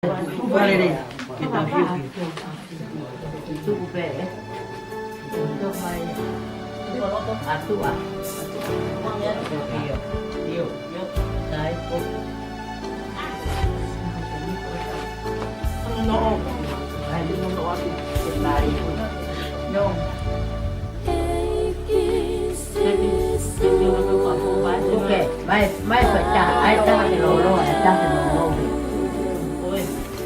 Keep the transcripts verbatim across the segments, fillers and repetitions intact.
Tuku pē lelei, ke tau fiu ki. Tuku pē, ē. Tuku mai. Atua. Io, io, io. Sai, ko. No. Ai, no, no, no. No. Okay, mai, mai fai tā, ai tā ke lolo, ai tā ke lolo.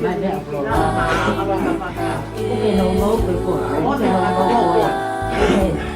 Mai, mai, okay, lolo, okay, ko. Okay, lolo, okay. Eh, eh.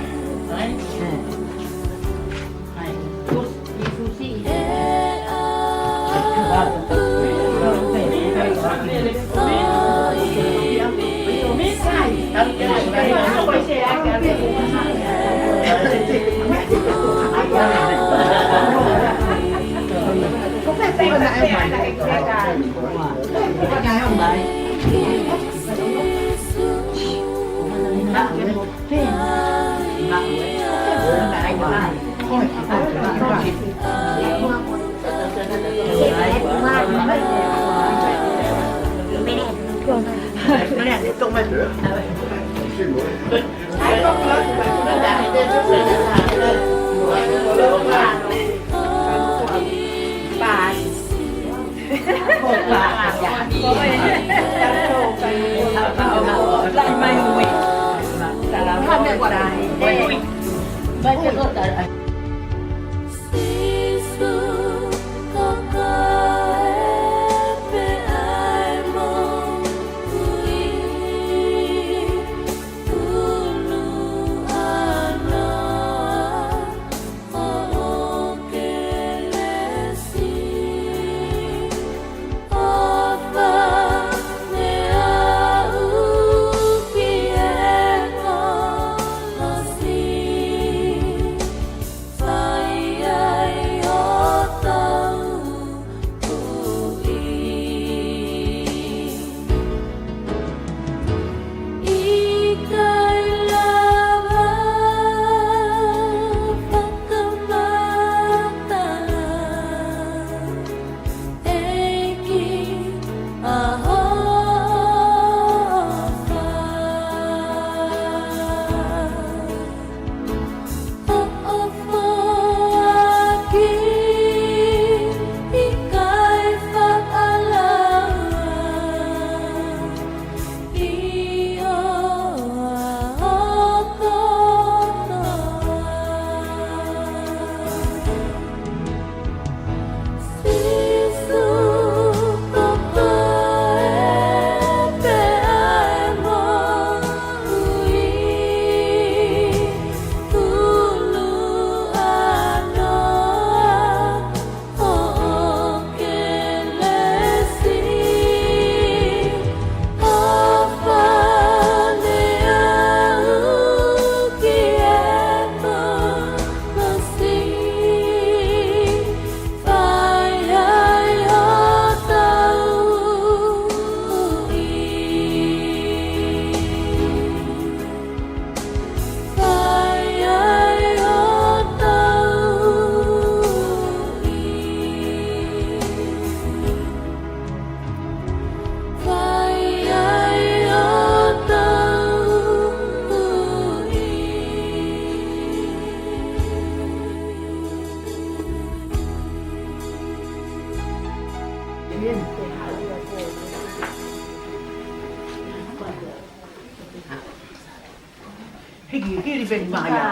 Hiki, hiki, hiki, hiki, hiki.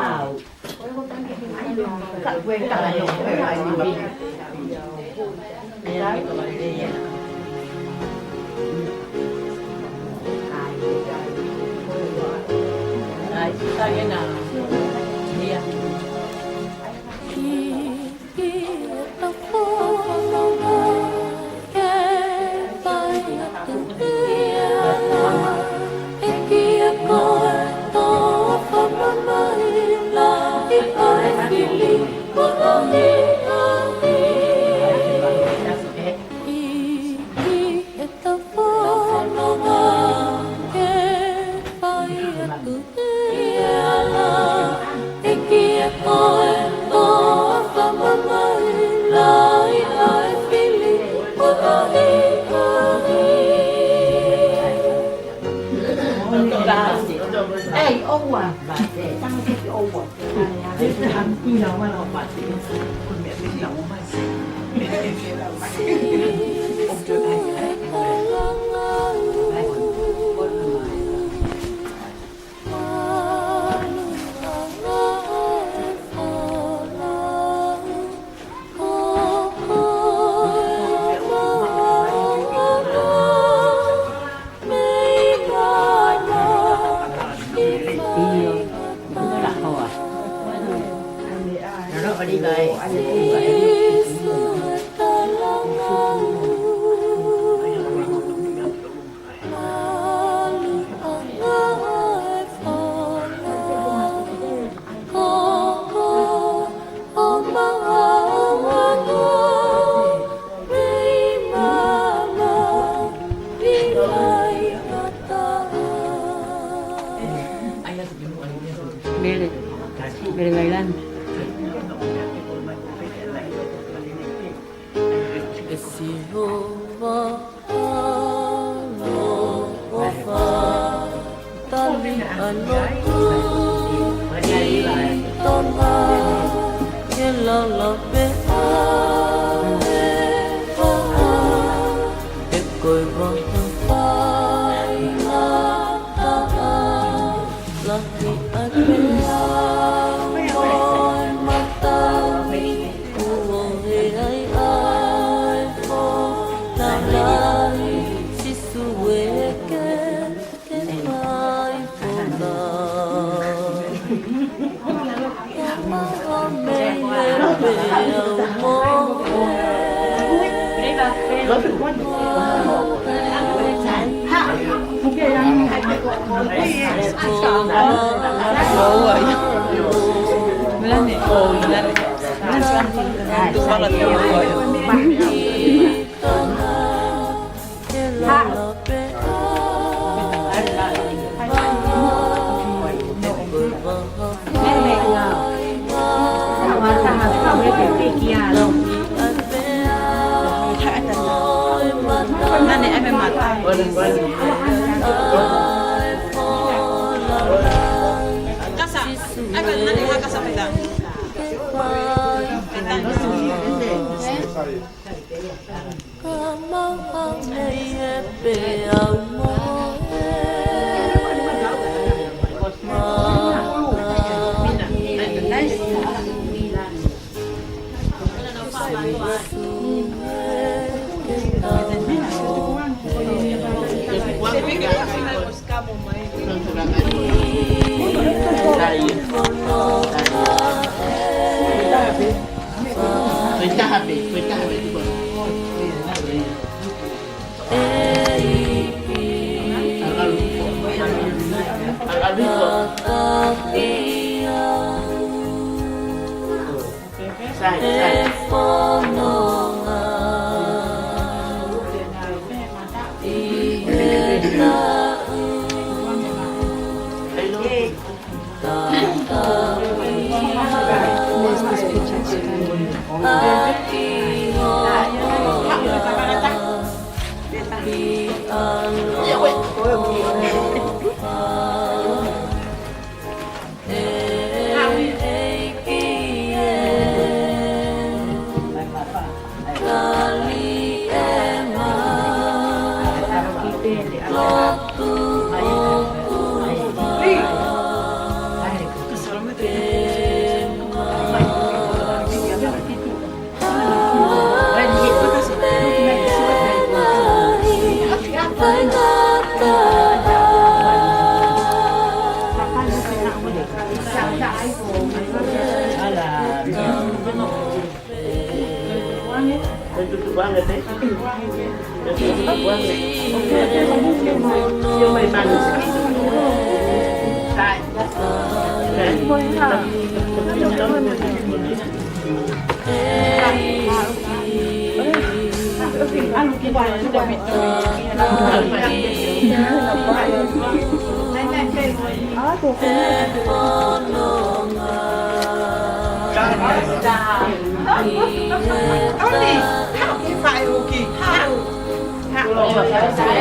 Mele, Mele Vailani. ʻE Sihova ʻaloʻofa, tali ʻa lotu ʻi Tonga, ke lala pē ʻa e hoa, ʻe ko e vaha faingataʻa lahi ʻa e peau mo e matau, kuo ʻohake ai ʻa e fola lahi, Sīsū ē, ke ke fai fola. Maʻa mei he peau mo e Kasa, ai, nani, ha kasa pē tā. Ka maʻa mei he peau mo e matau. Ko e taha pē, ko e taha pē, tuku. ʻAlu, ʻalu, ʻalu. Sai, sai.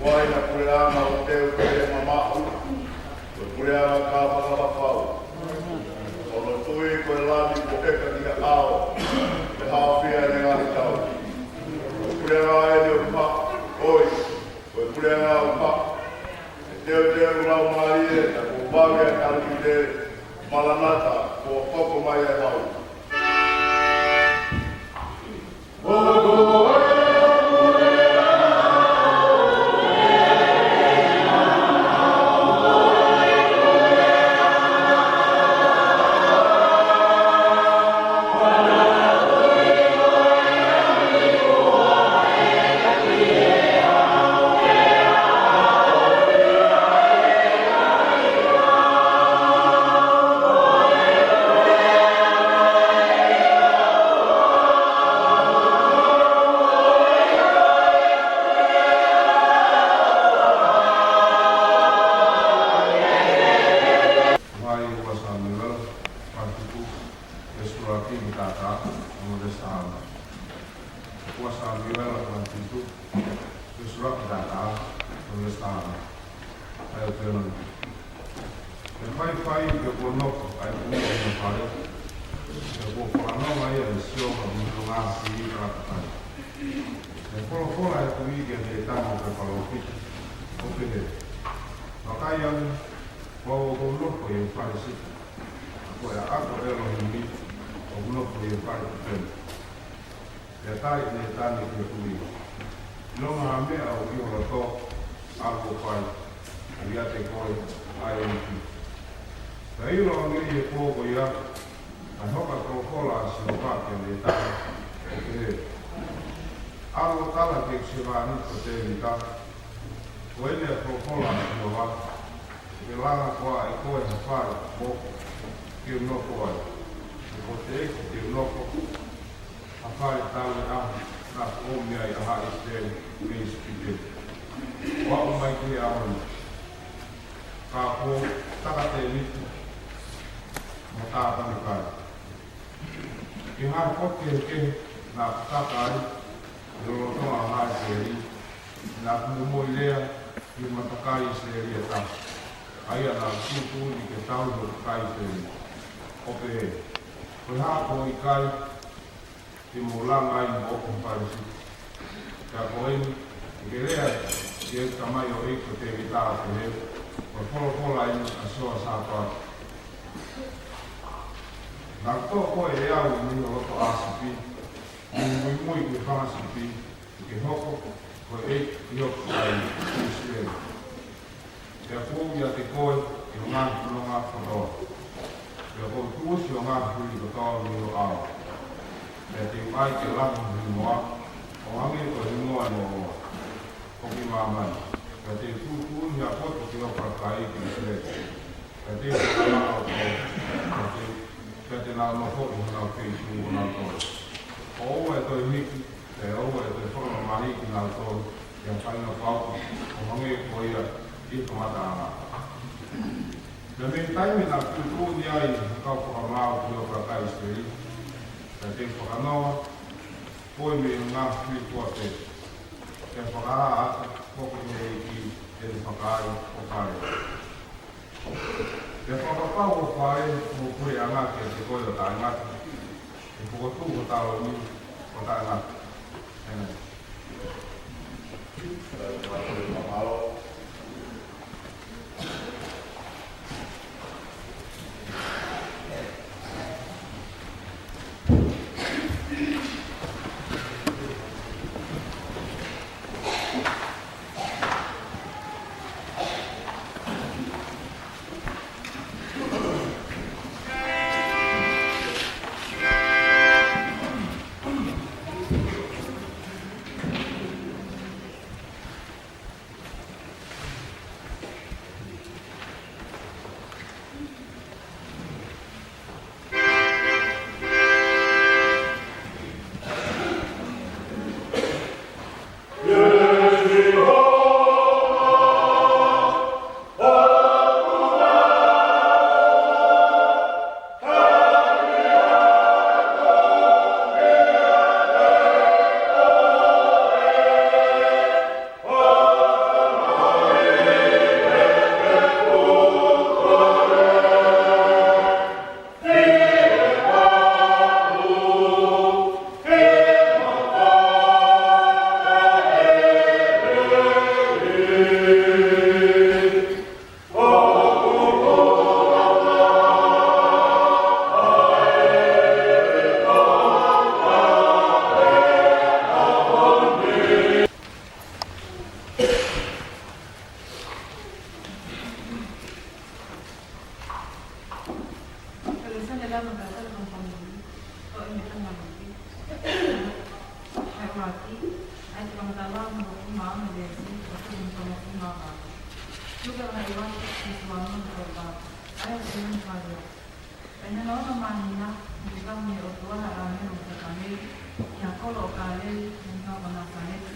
Ko e puleʻanga ʻoku teuteu mamaʻo, ko e puleʻanga kapakapa fau. Ko hono tui ko e lami kuo ʻeka ki he ʻao, ʻe haofia ʻene ngaahi tauhi. Ko e puleʻanga eni ʻoku maʻa, ʻoi, ko e puleʻanga ʻoku maʻa. ʻE teuteu laumālie, ʻa ia kuo vave ʻa e talukite, malanata, kuo hoko mai ʻa e hau. Vahe ua Samuela, vahe fitu, veesi ʻuluaki ki he taha taha, mo e veesi taha ono. Ua Samuela, vahe fitu, veesi ʻuluaki ki he taha taha, mo e veesi taha ono. ʻA ia ʻoku pehē mai: Pea faifai, pea kuo nofo ʻa e kuini ʻi hono fale, pea kuo fakanonga ia ʻe Siopa mo hono ngaahi fili ʻa e kakai. Pea folofola ʻa e ʻEiki kia Nētane ko e palōfita, ʻo pehē: Vakai ange, ko au ʻoku ou nofo ʻi he fale sipi, ʻa ia ko e ʻaʻaku ʻo ʻElohimi ʻoku nofo ʻi he fale tupenu. Pea tali ʻe Nētane ki he kui: ʻIlonga ha meʻa ʻoku ʻi ho lotó, ʻalu ʻo fai, ʻoku ʻiate koe ʻa e ʻEiki. Pea ʻiloange ʻi he pō ko ia, naʻe hoko ʻa e folofola ʻa Sihova kia Nētane, ʻo pehē: ʻAlu ʻo tala ki heʻeku sevāniti ko Tēvita, Ko eni ʻa e folofola ʻa Sihova: Te ke langa koā ʻe koe ha fale moʻoku ke u nofo ai? Pe ko e teʻeki ke u nofo ha fale talu e ʻaho naʻa ku ʻomi ai ʻa haʻa ʻIsileli mei ʻIsipite ʻo aʻu mai ki he ʻaho ni? Ka kuo u taka tēniti mo tātane kai, ki he ngaahi potu kehekehe naʻa ku taka ai ʻi lolotonga ʻo haʻa ʻIsileli, naʻa ku momoi lea ʻi he matakali ʻIsileli ʻe taha, ʻa ia naʻa ku tuʻutuʻuni ke tauhi hoku kakai ʻIsileli, ʻo pehē: Ko e hā kuo ʻikai te mou langa ai moʻoku ha fale sipi? Pea ko eni, te ke lea ki heʻeku tamaioʻeiki ko Tēvita ʻo pehē: Ko e folofola eni ʻa Sihova Sāpaoti: Naʻa ku toʻo koe ʻe au mei ho loto ʻāsipi, mei ho muimui ki he fanga sipi, ke ke hoko ko e ʻeiki ʻi hoku kakai ʻIsileli. Pea kuo u ʻiate koe ʻi ho ngaahi fononga kotoa. Pea ʻoku ou tuʻusi ʻa e ngaahi fili kotoa mei ho ʻao. Pea te u ʻai ke lahi ho hingoa, ʻo hangē ko e hingoa ʻo Noa, ʻo ki māmani. Pea te u tuʻutuʻuni ha potu ki ho kakai ko ʻIsileli. Pea te u fakamaʻa ʻa e ʻao, pea te, pea te nau nofoʻi honau feituʻu ʻo nau tolo. ʻOua ʻe toe hiki, pea ʻoua ʻe toe fakamamahiʻi kinautolu ʻi ha faʻahinga pauʻu, ʻo hangē ko ia ʻi he kamataʻanga. Pea mei he taimi naʻa ku tuʻutuʻuni ai ʻa e kau fakamaau ki ho kakai ʻIsileli, pea te u fakanoa koe mei he ngaahi fili kotoa pē, pea fakahā atu koe ki he ʻEiki ʻi heʻene fakaai ho fale. Pea fakapapau ho fale mo ho puleʻanga kiate koe ʻo taʻengata, ʻe fokotuʻu ho taloni ʻo taʻengata. ʻĒmeni. Ko e lēsoni ʻa e Laumālie Māʻoniʻoni ʻoku tau toʻo mei he Tohi ʻa Maʻake. Kae ʻuluaki, ʻa e fakamatala hono hongofulu mā ono veesi ʻo aʻu ki hono hongofulu mā valu. Luke vahe ua, veesi ua noa ki he tolu fā. ʻA ia ʻoku pehē ni. Pea ʻi he ononga māhina, ne fekau mei he ʻOtua ha ʻāngelo ʻo Sētane, ki ha kolo ʻo Kāleli, ʻi he hingoa ko Nāsaleti,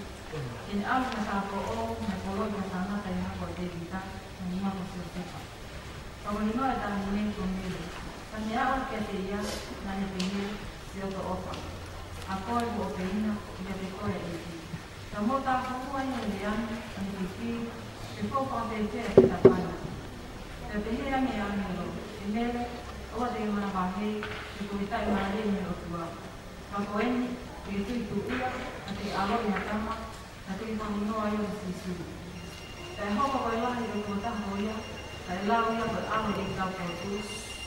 ke ne ʻalu ki ha tāupoʻou, mo poloʻi ki ha tangata ʻi he hako ʻo Tēvita, ʻi he hingoa ko Siosefa. Pea ko e hingoa ʻo e taʻahine ko Mele. Pea ne aʻu kiate ia, naʻa ne pehē, Siʻoto ʻofa, ʻa koe ʻoku ʻofa ʻiate koe ʻa e ʻEiki. Pea mou tāfuehua ia ʻi he lea ni, ʻa e fili, ke fou fakafēfē ʻa e tapani. Pea pehē ange ʻe he ʻāngelo, ʻE Mele, ʻoua te ke manavahē, he kuo ke taʻimālie mei he ʻOtua. Pea ko eni, te ke tuʻituʻia, pea te ke ʻaloʻi ha tama, pea te ke fakahingoa ia ko Sīsū. Pea ʻe hoko ko e lahi ʻo e tokotaha ko ia, pea ʻe lau ia ko e ʻAlo ʻo e ʻEiki Taupotu.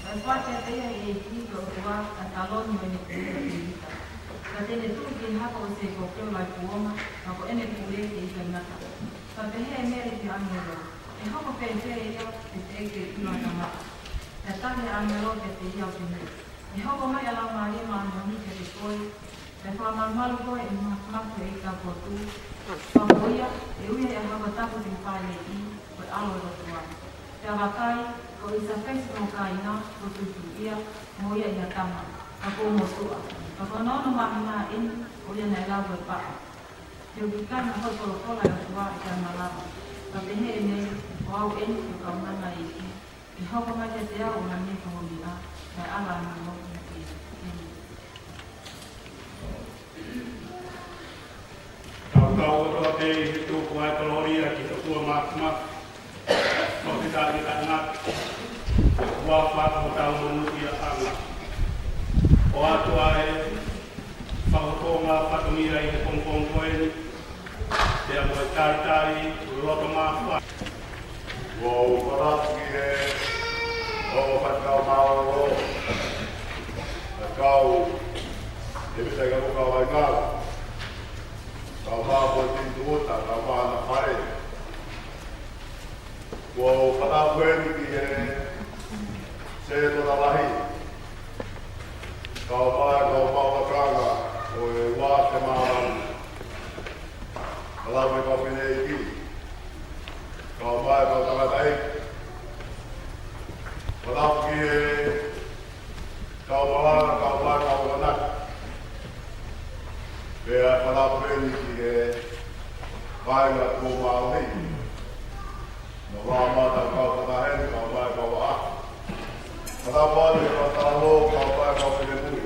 Pea ʻe foaki kiate ia ʻe he ʻEiki ko e ʻOtua ʻa e taloni ʻo ʻene puleʻanga ʻo Tēvita. Pea te ne tuʻu ki he hako ʻo Sēkope ʻo lahi kuonga, pea ko ʻene pule ʻe ʻikai ngata. Pea pehē ʻe Mele ki he ʻāngelo, ʻE hoko fēfē ia, he teʻeki ke u ʻilo ha tangata? Pea tali ʻe he ʻāngelo kiate ia ʻo pehē, ʻE hoko mai ʻa e Laumālie Māʻoniʻoni kiate koe, pea ʻe fakamalumalu koe ʻe he mafimafi ʻo e ʻEiki Taupotu. Pea ko ia, ʻe ui ʻe he ʻAlo Tapu ko e Fakaʻeiʻeiki, ko e ʻAlo ʻo e ʻOtua. Pea vakai, ko ʻIsapesi ko ho kāinga, kuo tuʻituʻia mo ia ʻi ha tama, pea kuo motuʻa. Pea ko hono ono māhina eni, ko ia naʻe lau ko e paʻa. He ʻoku ʻikai ha foʻi folofola ʻa e ʻOtua ʻe malava. Pea pehē ʻe Mele, Ko au eni, ko e kaunanga ʻo e ʻEiki. ʻE hoko mai kiate au ʻa e meʻa ko ia, pea ʻe ala ange mo ia. ʻĒmeni. Tau kau kotoa pē ʻi he tuku ʻa e kolōlia ki he ʻOtua Mafimafi, ʻo ke taʻengata, ʻo huafa ʻa hotau monūʻiaʻanga. ʻOatu ʻa e fakahounga fatongia ʻi he pongipongi ko eni, pea mo e talitali loto māfana. ʻOku ou fakaʻamu ki he ʻo faifekau mālōlō, faifekau ʻEvita Ikapuka Vaingala, kau mā ko e Tini Tuʻuta, kau mā na fale. ʻOku ou fakaʻamu eni ki he Sētona lahi, kau mai, kau maʻu lakanga ʻo e Ua Temālani. Fakalau ki he kau fineʻeiki, kau mai, kau tangataʻeiki. Fakalau ki he kau malanga, kau mai, kau ʻamanaki. Pea fakalau pē eni ki he kāinga kuo mālohi. Mo e ʻamanaki ʻa e kau fakahēmi, kau mai, kau ʻaʻahi. Fakalau pē eni ki he kau talalo, kau mai, kau finemui.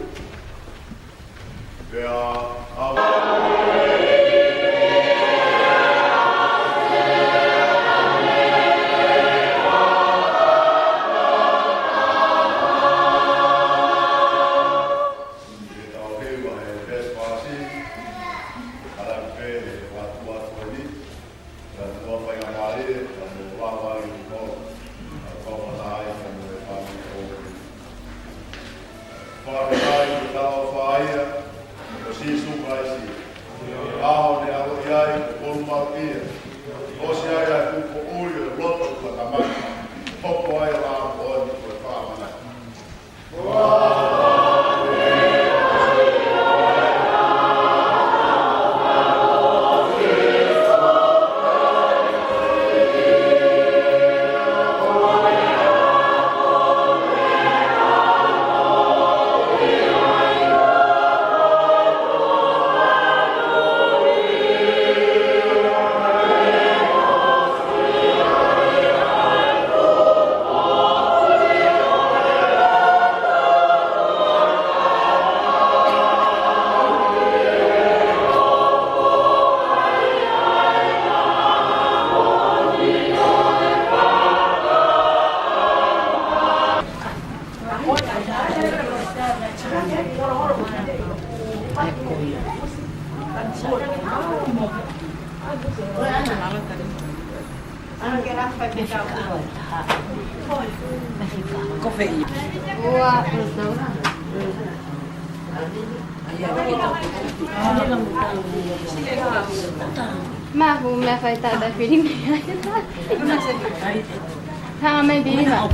Pea ʻalu ke tau hiva he Vesipālesi, ʻa ia pē ʻe fatu atu eni, ka tua faingamālie, ka mo lava i ko, ka kau mataʻi, ka mo e fāmili ʻo. Fakafetaʻi ko e talaʻofa ia, ko Sīsū Kalaisi. ʻAho ne ʻaloʻi ai, ko Polu Malukia. ʻOsi ai ʻa e tupu ʻuli ʻo e loto ʻo e tangata. Hoko ai ʻa e lāpoʻoni ko e fakamanatu. Mafu me fai tata filimi. Hanga mai pili ma.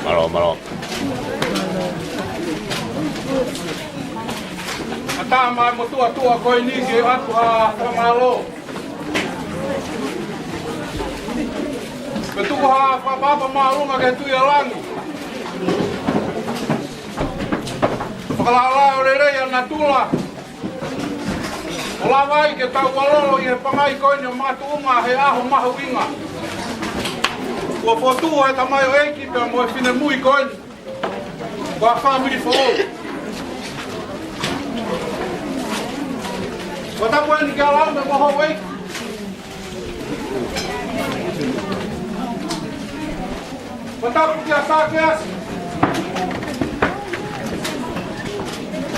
Mālō, mālō. Kae ʻatā mai e motuʻa tuʻa ko eni ke ʻoatu ha fakamālō. Pea tuku ha fakaʻapaʻapa māʻolunga ki he Tuʻi ʻa Langi. Fakalaulauloto lelei ʻa natula. ʻO lava ai ke tau ʻalolo ʻi he pangai ko eni ʻo makatuʻunga he ʻaho mahuʻinga. Kuo fokotuʻu ʻe he tamaioʻeiki pea mo e finemui ko eni. Ko e fāmili foʻou. Ko e tapu eni kia Lau mo e houʻeiki. Ko e tapu kia Sakeasi.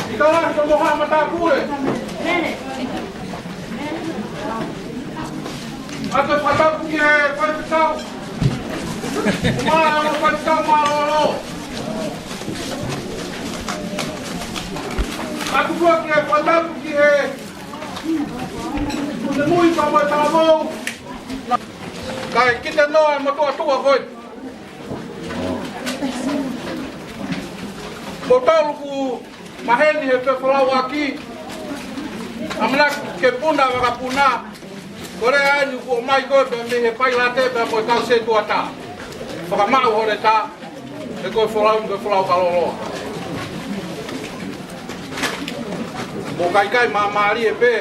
ʻIkalahi ko Moha Matāpule. ʻOatu e fakatapu ki he faifekau. Mo e ongo faifekau mālōlō. ʻOatu foki e fakatapu ki he finemui pea mo e talavou. Kae kiʻi noa e motuʻa tuʻa ko ē. Ko talu ʻeku maheni he fefolauʻaki. ʻAmanaki ke puna vakapuna. Ko e lea eni kuo ʻomai ko ē pē mei he pailate pea mo e kau setuata. Fakamaʻu hoʻo leta. He ko e folau, ko e folau ka loloa. Mou kaikai māmālie pē.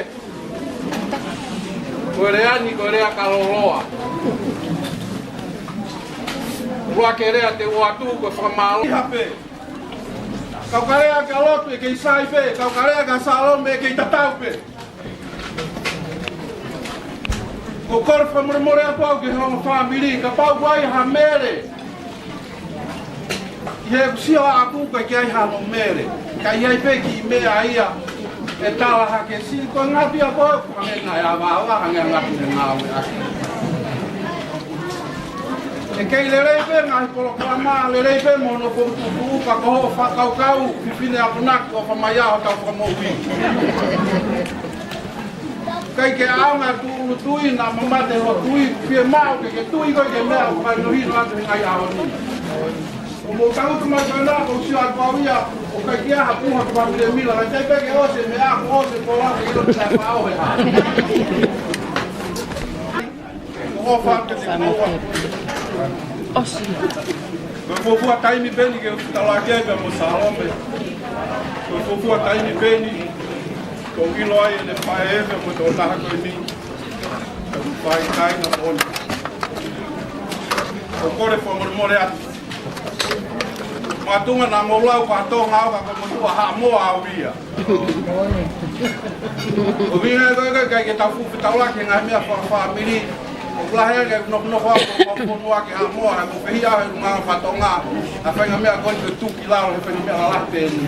Ko e lea ni, ko e lea ka loloa. ʻUluaki e lea te u ʻoatu, ko e fakamālō. ʻIa pē. Kau ka lea ki he lotu ʻe kei sai pē, kau ka lea ki he salome ʻe kei tatau pē. Ko e kole fakamolemole atu au ki he ongo fāmili, kapau ʻoku ʻi ai ha mele. ʻI heʻeku sio ʻaʻaku ʻikai ke ʻi ai hano mele. Ka ʻi ai pē kiʻi meʻa ia ʻe tala hake siʻi ko e ngaahi pia ko ē, hangē naʻe ʻavaʻava, hangē ngaahi pia ngāue ʻaki. ʻE kei lelei pē ngaahi polokalama, lelei pē mo hono fokotuʻutuʻu, ka ko hoʻo fakakaukau, fefine akonaki ʻoku fakamai ʻa hotau fakamoʻui. ʻIkai ke ʻaonga e tūʻulutui, naʻa mamate hoʻo tui, fiemaʻu ke ke tui koe ki he meʻa ʻoku mahinohino atu he ngaahi ʻaho ni. ʻOku mou tangutu mai ko ena, ʻoku ou sio atu au ia, ʻoku ʻikai ke ʻi ai ha puha ki he fāmili Mila, ka ʻikai pē ke ʻosi e meʻa, kuo ʻosi e kolo, ke ʻilo pe ʻe faʻo he hā. ʻOfa ke te maua. Ko e fuofua taimi pē eni ke u talaki ai pea mo Salome. Ko e fuofua taimi pē eni, ʻoku ou ʻilo ai ʻene faʻē pea mo e tokotaha ko eni. Fai kai na poni. ʻOku ou kole fakamolemole atu. Mātuʻa naʻa mou lau faka-Tonga au ka ko e motuʻa Haʻamoa au ia. ʻOku ou ʻilo ko e ʻikai ke tau fuʻu fetaulaki he ngaahi meʻa fakafāmili. ʻOku lahi ange ʻeku nofonofo au ko e fonua ki Haʻamoa, he ʻoku ou fehiʻa au he ʻulungaanga faka-Tonga. ʻA e faʻahinga meʻa ko eni ko e tuki lalo he faʻahinga meʻa lalahi pē eni.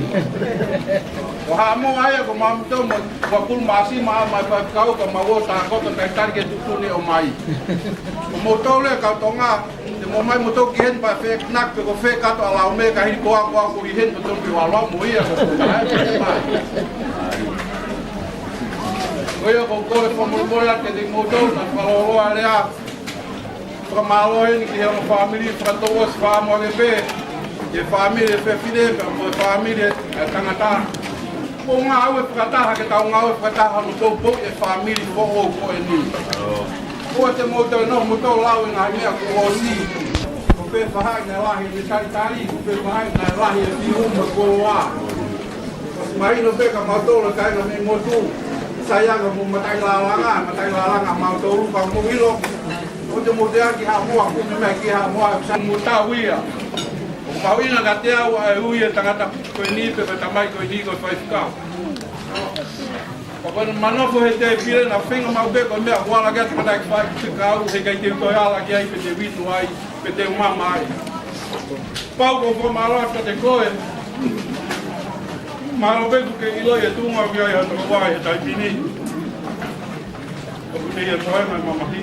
Ko Haʻamoa ia ko mautolu mo Kuakulu Māsima ʻa mai faifekau ka mau ō tākoto kai tali ke tuʻutuʻuni ʻo mai. Ko moutolu e kau Tonga, te mou ō mai moutolu ki heni pea fēnaki pe ko fē kato ʻa Laumē ka hili ko au, ko au ʻoku ʻi heni moutolu pē ʻo ʻalu mo ia ko Tonga e mai. Ko ia ʻoku ou kole fakamolemole atu kiate kimoutolu naʻa fakalōloa lea. Fakamālō eni ki he ongo fāmili fakatouʻosi fakaʻamu ange pē, ki he fāmili e fefine, pea mo e fāmili e tangata. Mou ngāue fakataha ke tau ngāue fakataha hono poupouʻi e fāmili foʻou ko eni. ʻOua te mou toe noho moutolu lau e ngaahi meʻa kuo ʻosi. Ko e faʻahi naʻe lahi e talitali, ko e faʻahi naʻe lahi e fiu mo e koloa. Mahino pē kia mautolu e kāinga mei motu. Sai ange mo mataʻi lālanga, mataʻi lālanga mautolu ka mou ʻilo. ʻOua te mou teʻeki Haʻamoa, kumi mai ki Haʻamoa, sai mo tau ia. ʻOku mahuʻinga kiate au ʻa e ui e tangata ko eni pe ko e tamai ko eni ko e faifekau. Ko e manofo he tēpile naʻe feinga maʻu pē ko e meʻa ʻoku ala ki ai ʻa e tangataʻeiki faifekau, heʻikai te u toe ala ki ai pe te u inu ai, pe te u mama ai. Pau ko e fakamālō kiate koe. Mālō pē kuo ke ʻiloʻi e tuʻunga ʻoku ke ʻi ai he toko ua he taimi ni. ʻOku ne ia koe mai mamahi.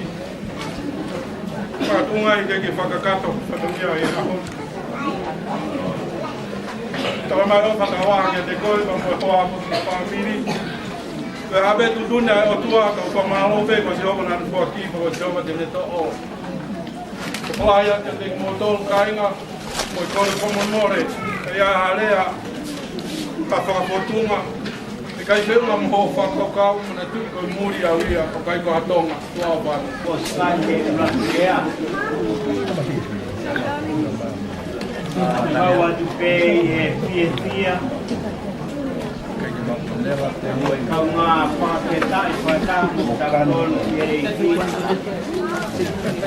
Fakatuʻunga ʻi he ke fakakakato, fatongia e ʻaho. Tala mai ʻo fakataha kiate koe, pea mo e hoa mo e fāmili. Pea ʻave tuʻutuʻuni ʻa e ʻOtua, ka ʻoku fakamālō pē, ko Sihova naʻa ne foaki, ko Sihova te ne toʻo. Ko ia kiate kimoutolu kāinga, mo e kole fakamolemole, ʻi ai ha lea, ka fakafotunga, ʻikai feʻunga mo hoʻo fakakaukau, mo na tui ko e muli au ia, ʻoku ʻikai ko ha Tonga, ʻoku ʻaupito. Ko Sande Ulatea. Kau atu pē ʻi he fiefia. Ko e kaungā fakafetaʻi fakataha mo e tokoni ki he ʻEiki.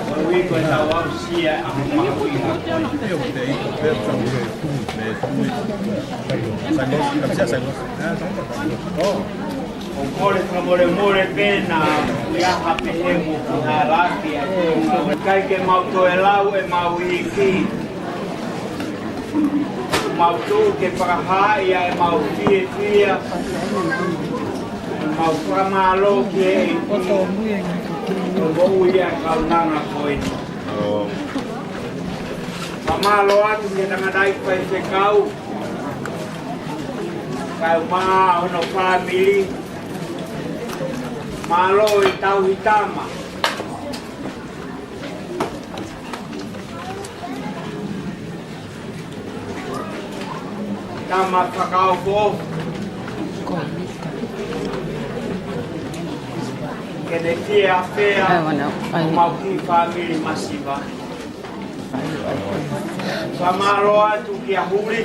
Ko e ui ko e tau aʻusia ʻa e mahuʻinga. ʻOku kole fakamolemole pē naʻa ʻi ai ha pehē mo e halaki ʻa e ʻikai ke mau toe lau ʻemau iiki. Mau tuʻu ke fakahaaʻi ʻa ʻemau fiefia, mau fakamālō ki he ʻEiki, ko e moʻui ʻa e kaunanga ko eni. Fakamālō atu ki he tangataʻeiki faifekau, kae ʻumaʻā hono fāmili, mālō e tauhi tama. Tama fakaʻofoʻofa. Ke ne fiefia ʻa e mau kiʻi fāmili masiva. Fakamālō atu kia Huli.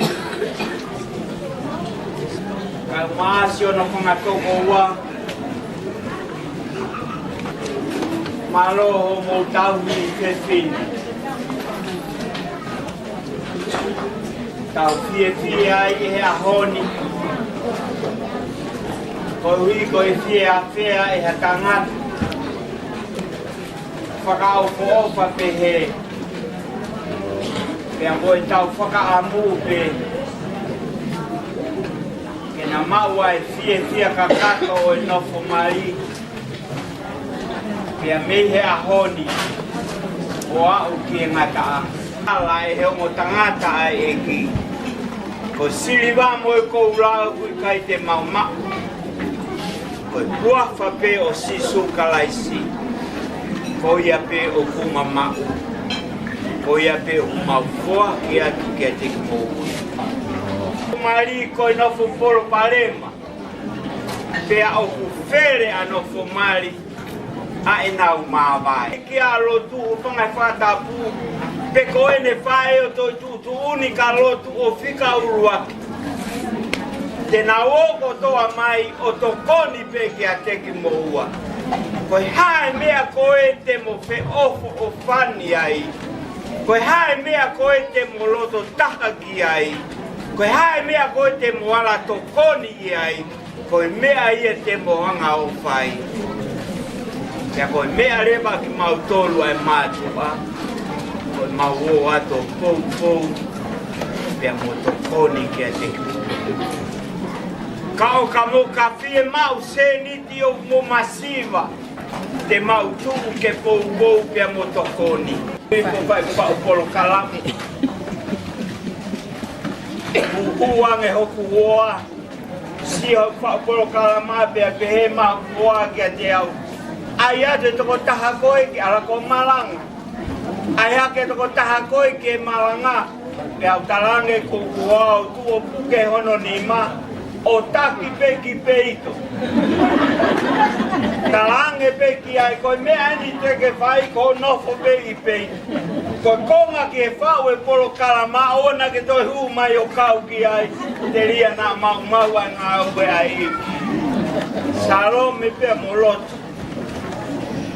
Kae ʻumaʻā siʻono fanga tokoua. Mālō hoʻomou tauhi fefine. Tau fiefia ai he ʻaho ni. Koeʻuhi ko e fiefia ʻe ha tangata fakaʻofoʻofa pehē. Pea ko e tau fakaʻamu pē ke na maʻu ʻa e fiefia kakato ʻo e nofo mali. Pea mei he ʻaho ni ʻo aʻu ki he ngataʻanga. Ala ʻe he ongo tangata ʻa e ʻEiki. Ko e siliva mo e koula ʻoku ʻikai te mau maʻu. Ko e huafa pē ʻo Sīsū Kalaisi, ko ia pē ʻoku mau maʻu, ko ia pē ʻoku mau foaki atu kiate kimoutolu. Mali ko e nofo palopalema, pea ʻoku fele ʻa e nofo mali ʻa ʻenau māvae. Ki he lotu ʻo fanga fakatapu, pe ko ʻene fai ʻo toe tuʻutuʻuni ka lotu ʻo fika ʻuluaki. Te nau ō kotoa mai ʻo tokoni pē kiate kimoua. Ko e hā e meʻa ko ē te mo feʻofoʻofani ai? Ko e hā e meʻa ko ē te mo loto taha ki ai? Ko e hā e meʻa ko ē te mo ala tokoni ki ai? Ko e meʻa ia te mo hanga ʻo fai. Pea ko e meʻa leva kimautolu ʻa e mātuʻa, ko e mau ō atu ʻo poupou, pea mo tokoni kiate kimoutolu. Ka ʻo ka mo ka fiemaʻu sēniti ʻoku mo masiva, te mau tuʻu ke poupou pea mo tokoni. Ko e fai faʻu polokalama. Kuo ʻoange hoku hoa, sio faʻu polokalama pea pehē mai hoku hoa kiate au, ʻai atu e tokotaha ko ē ke ala ʻo malanga. ʻAi hake e tokotaha ko ē ke malanga. Pea u talaange ki hoku hoa ʻo tuʻu ʻo puke hono nima, ʻo taki pē ki peito. Talaange pē ki ai, ko e meʻa eni te ke fai, ko hoʻo nofo pē ʻi peito. Ko e konga ki he faʻu e polokalama, ʻoua naʻa ke toe hū mai ʻo kau ki ai, telia naʻa maumau ʻa e ngāue ʻa e ʻEiki. Salome pea mo lotu.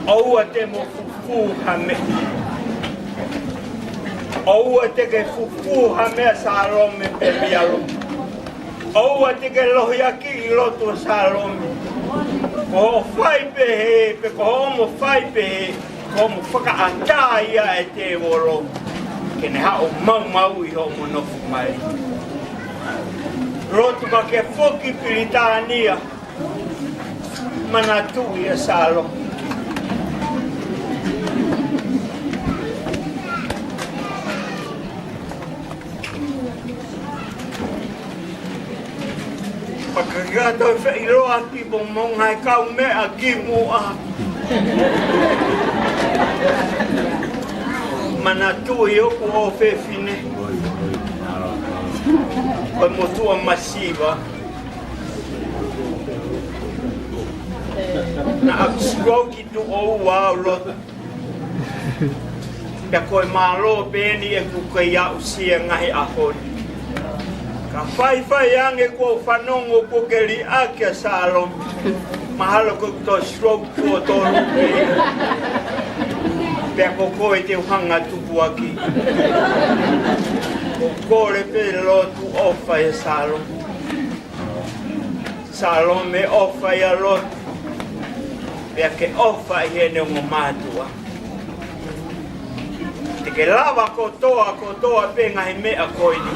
ʻOua te mo fufū ha meʻa. ʻOua te ke fufū ha meʻa, Salome pea mo lotu. ʻOua te ke lohiakiʻi lotu, Salome. Ko hoʻo fai pehē, pe ko hoʻomo fai pehē, ko hoʻomo fakaʻatā ia e tēvolo ke ne haʻu ʻo maumauʻi hoʻomo nofo mali. Lotu ka ke foki Pilitānia, manatuʻi ʻa Sālomi. Pea ka ke toe feʻiloaki mo e ngaahi kaumeʻa kimuʻa, manatuʻi hoku ʻofefine, ko e motuʻa masiva. Naʻá ku stroke tuʻo ua ʻo lotu. Pea ko e mālō pē eni ʻeku kei aʻusia e ngaahi ʻaho ni. Ka faifai ange kuo u fanongo kuo ke liʻaki ʻa Sālomi. Mahalo ko e toe stroke kuo tolu pē. Pea ko koe te u hanga ʻo tukuakiʻi. Ko e kole pē lotu ʻofa ʻia Sālomi. Sālomi, ʻofa ʻia Lotu, pea ke ʻofa ʻi heʻene ongo mātuʻa. Te ke lava kotoa, kotoa pē ngaahi meʻa ko eni,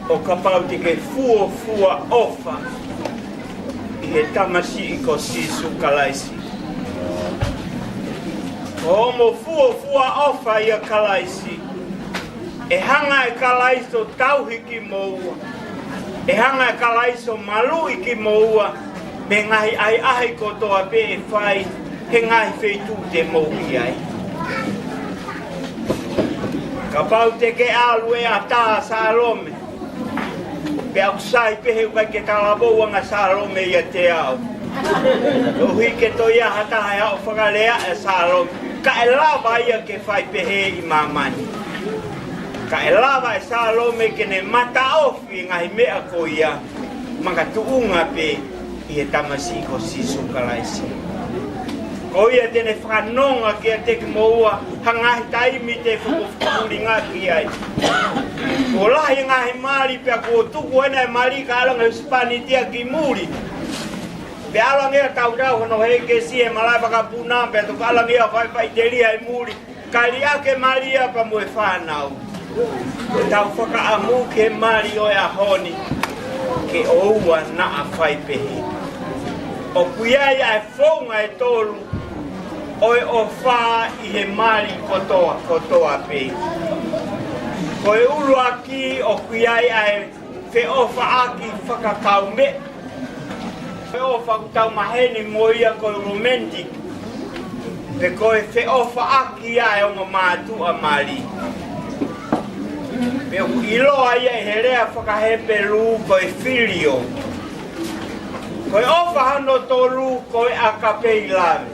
ʻo kapau te ke fuofua ʻofa ʻi he tamasiʻi ko Sīsū Kalaisi. Ko hoʻomo fuofua ʻofa ʻia Kalaisi, ʻe hanga ʻe Kalaisi ʻo tauhi kimoua. ʻE hanga ʻe Kalaisi ʻo maluʻi kimoua mei he ngaahi ʻahiʻahi kotoa pē ʻe fai he ngaahi feituʻu te mou ʻi ai. Kapau te ke ʻalu ʻo ʻatā ʻa Sālomi, pea ʻoku sai pē he ʻoku ʻikai ke talavou ange ʻa Sālomi ʻiate au. Tohi ke toe ʻi ai ha taha ʻe haʻu ʻo fakalea ʻa Sālomi. Ka ʻe lava ia ke fai pehē ʻi māmani. Ka ʻe lava ʻe Sālomi ke ne mataʻofi e ngaahi meʻa ko ia, makatuʻunga pē ʻi he tamasiʻi ko Sīsū Kalaisi. Ko ia te ne fakanonga kiate kimoua ha ngaahi taimi te fakafakaʻuhingaʻi ai. Kuo lahi e ngaahi mali pea kuo tuku ʻena e mali ka ʻalu ange ʻa e husepāniti ia ki muli. Pea ʻalu ange ia ʻo tautau hono hēkesi he malaʻe vakapuna, pea toki ʻalu ange ia ʻo faifaitelia ʻi muli. Kae liʻaki e mali ia pea mo e fānau. Tau fakaʻamu ki he mali ʻo e ʻaho ni, ke ʻoua naʻa fai pehē. ʻOku ʻi ai ʻa e founga ʻe tolu ʻo e ʻofa ʻi he mali kotoa, kotoa pē. Ko e ʻuluaki, ʻoku ʻi ai ʻa e feʻofaʻaki fakakaumeʻa. Feʻofa ʻoku tau maheni mo ia ko e romantic, pe ko e feʻofaʻaki ʻa e ongo mātuʻa mali. Pea ʻoku ʻiloa ia ʻi he lea faka-Hepelū ko e filio. Ko e ʻofa hono tolu ko e ʻakapē ʻi lave,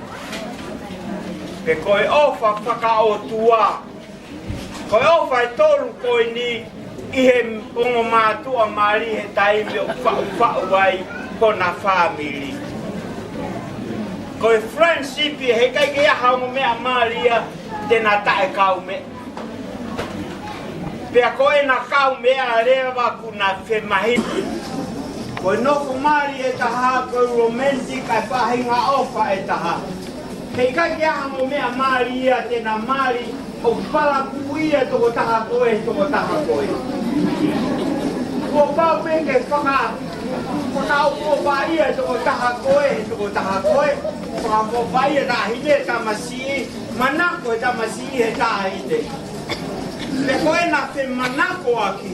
pe ko e ʻofa fakaʻotua. Ko e ʻofa ʻe tolu ko eni ʻi he ongo mātuʻa mali he taimi ʻoku faʻufaʻu ai hona fāmili. Ko e friendship, heʻikai ke ʻi ai ha ongo meʻa mali ia te na taʻekaumeʻa. Pea ko ʻena kaumeʻa leva ʻoku na femahinoʻi. Ko e nofo mali ʻe taha, ko e romantic ʻa e faʻahinga ʻofa ʻe taha. Heʻikai ke ʻi ai ha ongo meʻa mali ia te na mali ʻo palakū ia e tokotaha ko ē, tokotaha ko ē. Kuo pau pē ke faka-, fakaʻofoʻofaʻia e tokotaha ko ē, tokotaha ko ē. Fakaʻofoʻofaʻia e taʻahine he tamasiʻi, manako e tamasiʻi he taʻahine. Pea ko ʻena femanakoʻaki,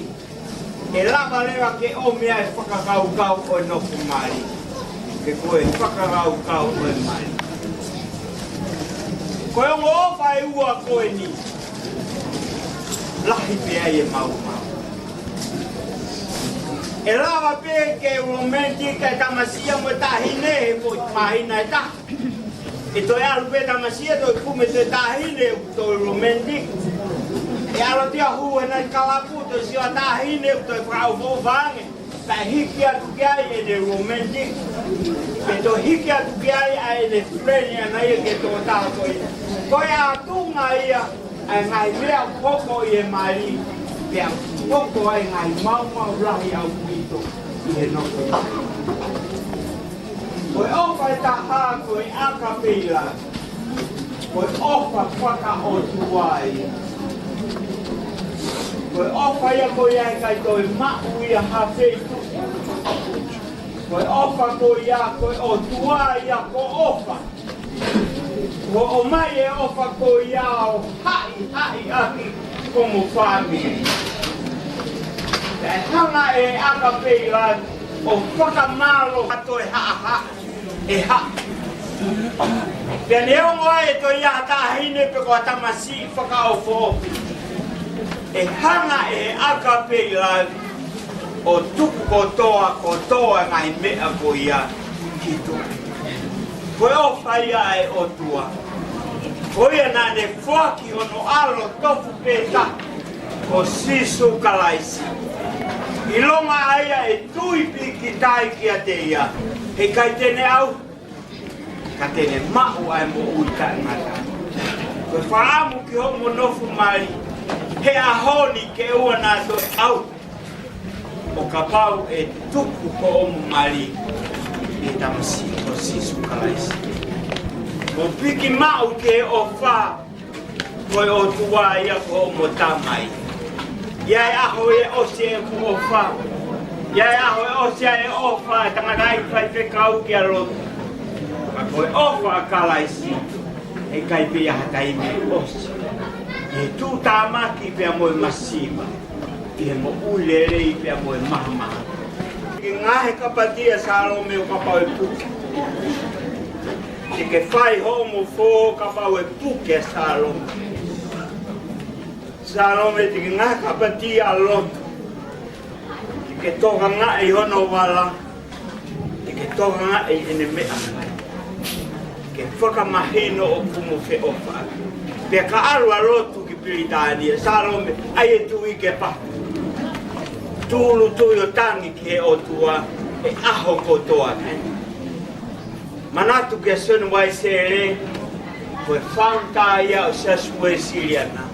ʻe lava leva ke ʻomi ai e fakakaukau ʻo e nofo mali. Pe ko e fakakaukau ʻo e mali. Ko e ongo ʻofa ʻe ua ko eni, lahi pē ai e maumau. ʻE lava pē ke romantic e tamasiʻi mo e taʻahine he foʻi māhina ʻe taha. ʻE toe ʻalu pē tamasiʻi ʻo toe kumi e taʻahine ʻo toe romantic. ʻE ʻalu atu ia ʻo hū he ngaahi kalapu, toe sio e taʻahine ʻo toe fakaʻofoʻofa ange. Pea hiki atu ki ai ʻene romantic. Pea toe hiki atu ki ai ʻa ʻene friend ʻana ia ki he tokotaha ko ē. Ko e ʻatunga ia ʻa e ngaahi meʻa ʻoku hoko ʻi he mali. Pea hoko ai e ngaahi maumau lahi ʻaupito ʻi he nofo. Ko e ʻofa ʻe taha ko e ʻakapē love. Ko e ʻofa fakaʻotua ia. Ko e ʻofa ia ko ia ʻikai toe maʻu ia ha feituʻu. Ko e ʻofa ko ia, ko e ʻOtua ia ko e ʻofa. Ko e ʻomai e ʻofa ko ia ʻo haʻihaʻi ʻaki homo fāmili. Pea hanga ʻe he ʻakapē love ʻo fakamālō atu e haʻahaʻa ʻe haʻu. Pea neongo ʻe toe ʻi ai ha taʻahine pe ko ha tamasiʻi fakaʻofoʻofa, ʻe hanga ʻe he ʻakapē love ʻo tuku kotoa, kotoa e ngaahi meʻa ko ia ki tuʻa. Ko e ʻofa ia ʻa e ʻOtua. Ko ia naʻa ne foaki hono ʻAlo tofu pē taha, ko Sīsū Kalaisi. ʻIlonga ʻa ia ʻe tui pīkitai kiate ia, heʻikai te ne ʻauha, ka te ne maʻu ʻa e moʻui taʻengata. Ko e fakaʻamu ki hoʻomo nofo mali he ʻaho ni ke ʻoua naʻa toe ʻauha, ʻo kapau ʻe tuku hoʻomo mali ʻi he tamasiʻi ko Sīsū Kalaisi. Mo piki maʻu ki he ʻofa ko e ʻOtua ia ko hoʻomo Tamai. ʻI ai e ʻaho ʻe ʻosi ʻeku ʻofa. ʻI ai e ʻaho ʻe ʻosi ai e ʻofa ʻa e tangataʻeiki faifekau kia Lotu. Ka ko e ʻofa ʻa Kalaisi, heʻikai pē ʻi ai ha taimi ʻe ʻosi. ʻI he tuʻutāmaki pea mo e masiva, ʻi he moʻui lelei pea mo e mahamahaki. Ke ngaahi kapatia Salome ʻo kapau ʻe puke. Te ke fai hoʻomo fō kapau ʻe puke Salome. Salome, te ke ngaahi kapatia Lotu. Te ke tokangaʻi hono vala. Te ke tokangaʻi ʻene meʻa. Ke fakamahino ʻoku mo feʻofaʻaki. Pea ka ʻalu ʻa Lotu ki Pilitānia, Salome, ʻai e tuʻi ke pā. Tūʻulutui ʻo tangi ki he ʻOtua he ʻaho kotoa pē. Manatu kia Sione Uaisele, ko e founder ia ʻo e Siasi Uēsiliana.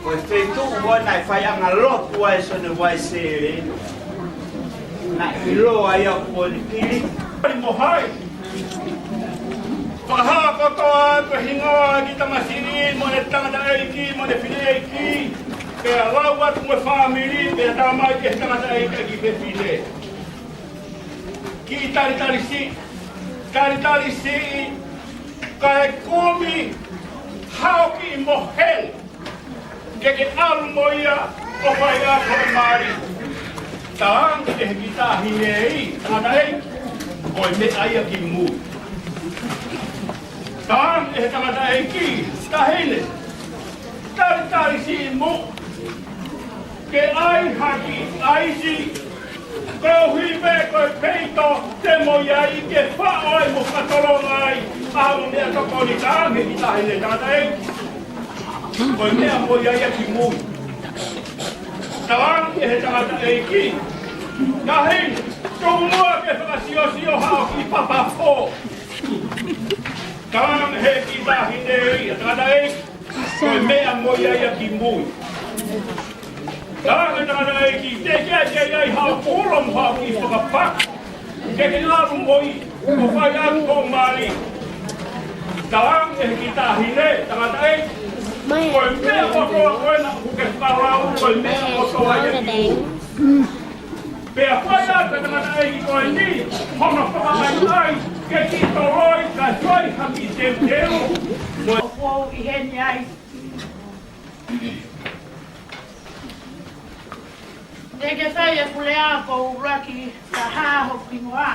Ko e feituʻu ko ē naʻe faiʻanga lotu ai ʻa Sione Uaisele, naʻe ʻiloa ia ko e Pili. Pili mo hai. Fakahā kotoa ʻa e hingoa ʻo e kiʻi tamasiʻi mo e tangataʻeiki mo e fineʻeiki. Pea lau atu mo e fāmili, pea talamai ki he tangataʻeiki ki he fefine. Kiʻi talitali siʻi, talitali siʻi, kae kumi haʻo kiʻi mohe ke ke ʻalu mo ia ʻo fai ʻaki hoʻo mali. Talaange ʻe he kiʻi taʻahine, tangataʻeiki, ko e meʻa ia ki mui. Talaange ʻe he tangataʻeiki, taʻahine, talitali siʻi mo ke ʻai ha kiʻi ʻaisi, koeʻuhi pē ko e peito te mo ʻi ai ke faʻo ai mo fakatolonga ai ʻa hoʻomo meʻatokoni. Talaange ʻe he kiʻi taʻahine, tangataʻeiki, ko e meʻa mo ia ia ki mui. Talaange ʻe he tangataʻeiki, taʻahine, tuku muʻa ke fakasiosio haʻo kiʻi papa fō. Talaange ʻe he kiʻi taʻahine, tangataʻeiki, ko e meʻa mo ia ia ki mui. Talaange ʻe he tangataʻeiki, teʻeki ai ke ʻi ai haʻo pulo mo haʻo kiʻi fakapaki ke ke ʻalu mo ia ʻo fai ʻaki hoʻo mali. Talaange ʻe he kiʻi taʻahine, tangataʻeiki, ko e meʻa kotoa ko ena ʻoku ke fakalau, ko e meʻa kotoa ia ki mui. Pea fai atu ʻe he tangataʻeiki ko eni hono fakaʻaiʻai ke kiʻi toloi, kae fai ha kiʻi teuteu mo e ʻoku ou ʻi heni ai. Te ke fai ʻeku lea ko e ʻuluaki taha hoku hingoa.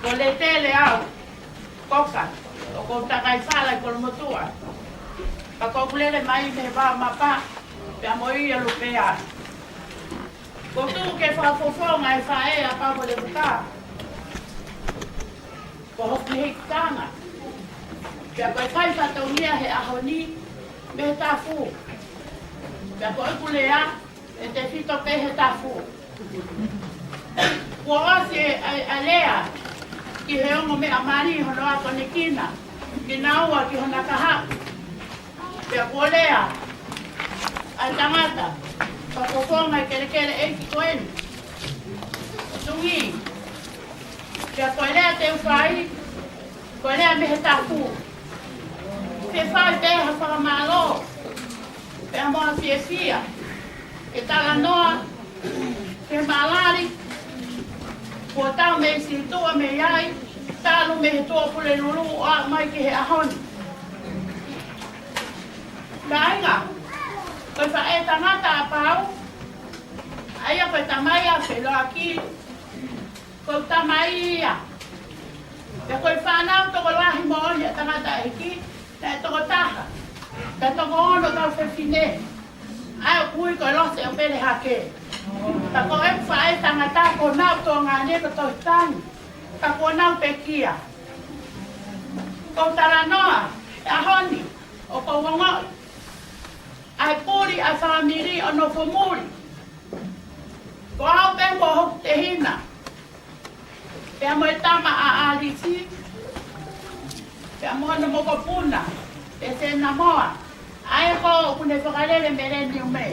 Ko Letele au, Koka, ʻoku ou takai fala ʻi Kolomotuʻa. Ka ʻoku ou lele mai mei Vaomapa, pea mo ia Lupea. Ko e tuʻu ke fakafofonga e faʻē ʻa Papa Levuka. Ko hoku hikitanga. Pea ko e fai fatongia he ʻaho ni mei he tafu. Pea ko ʻeku lea, ʻe tefito pē he tafu. Kuo ʻosi e, e, e lea ki he ongo meʻa mali hono akonekina kinaua ki hona kahaʻu. Pea kuo lea ʻa e tangata fakafofonga e kelekele ʻeiki ko eni. Tuʻi, Pea ko e lea te u fai, ko e lea mei he tapu. Ke fai pē ha fakamālō, pea mo ha fiefia, ke talanoa ki he mālali kuo tau mei situʻa mei ai, talu mei he Tuʻapulelulu ʻo aʻu mai ki he ʻaho ni. Kāinga, ko e faʻētangata ʻa Pau, ʻa ia ko e tamai ʻa Feloaki, ko e tamai ia. Pea ko e fānau tokolahi moʻoni ʻa e tangataʻeiki, naʻe toko taha. Pea toko ono kau fefine. ʻA ia ʻoku ui ko e Lose ʻo Pelehake. Pea ko e faʻētangata ko honau tuongaʻane ko Tohi Tangi. Pea ko honau pekia. Ko e talanoa he ʻaho ni, ʻoku ou ongoʻi ʻa e puli ʻa e fāmili ʻo nofo muli. Ko au pē mo hoku tehina, pea mo e tama ʻa ʻAlisi, pea mo hono mokopuna, ʻe Senamoa, ʻa ia ko ē ʻoku ne fakalele Meleniume.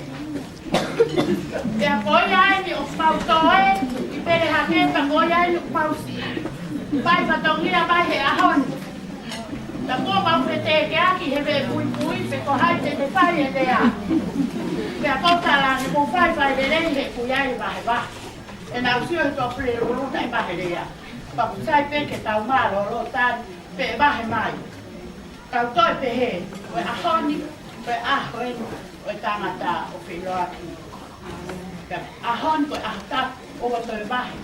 Pea ko ia eni ʻoku mau toe ʻi Pelehake, pea ko ia eni ʻoku mau siʻi fai fatongia mai he ʻaho ni. Pea kuo mau fetekeaki he veʻe puipui pe ko hai te ne fai e lea. Pea ko e tala ni, mou faifai lelei he ʻoku ʻi ai e vahevahe. ʻE nau sio he Tuʻapulelulu naʻe vahe lea. Pea ʻoku sai pē ke tau mālōlō tali pē vahe mai. Tau toe pehē, ko e ʻaho ni, ko e ʻaho eni ʻo e tangata ʻo Feloaki. Pea ʻaho ni ko e ʻaho tapu ʻo e toe vahe.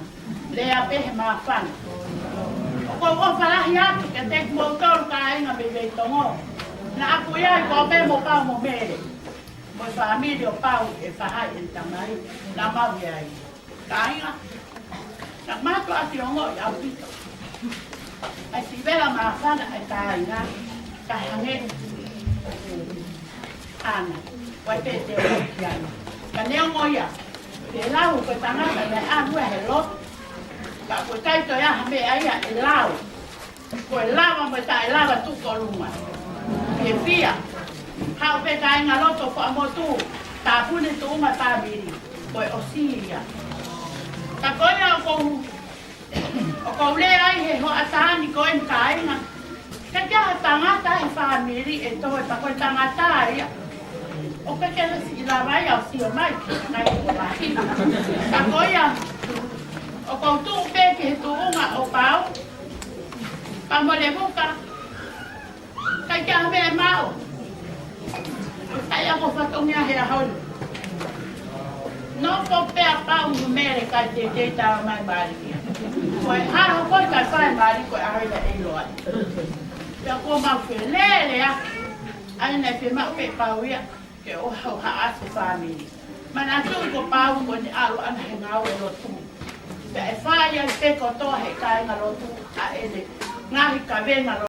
Lea pē he māfana. ʻOku ou ʻofa lahi atu kiate kimoutolu kāinga mei Veitongo. Naʻa ku ʻi ai ko au pē mo Pau mo Mele. Mo e fāmili ʻo Pau ʻe faʻahi ʻene tamai. Naʻa mau ʻi ai. Kāinga, naʻa mātuʻaki ongoʻi ʻaupito ʻa e siʻi vela māfana ʻa e kāinga, kae hangē ʻoku ʻana, ʻoku ʻikai te u ʻilo ki ai. Ka neongo ia, ke lau ko e tangata naʻe ʻalu ia he lotu, ka ʻoku ʻikai toe ʻi ai ha meʻa ia ʻe lau. Ko e lava mo e taʻelava tuku ʻolunga. Fiefia. Haʻu pē kāinga lotu ʻo fakamotu. Tāpuni tuʻunga fāmili. Ko e ʻosi ia. Ka ko ia ʻoku ou, ʻoku ou lea ai he hoʻatā ni ko eni kāinga. Ka ʻikai ha tangata he fāmili ʻe toe pea ko e tangata ia. ʻOku ʻikai ke siʻi lava ia ʻo sio mai ki he kai ko lahi. Ka ko ia, ʻoku ou tuʻu pē ki he tuʻunga ʻo Pau. Pea mo Levuka. ʻIkai ke ʻi ai ha meʻa ʻe maʻu. ʻIkai ʻi ai ha fatongia he ʻaho ni. Nofo pē ʻa Pau mo Mele kae teitei talamai mālie. Ko e ʻaho ko ē ʻikai fai mālie ko e ʻaho ia ʻe ʻiloa. Pea kuo mau felelei ʻaki ʻa e naʻe fiemaʻu pē ʻe Pau ia. Ke ʻohake ʻa e fāmili. Manatuʻi ko Pau ko ʻene ʻalu ʻana he ngāue lotu. Pea ʻe fai ai pē kotoa he kāinga lotu ʻa ʻene ngaahi kavenga lotu.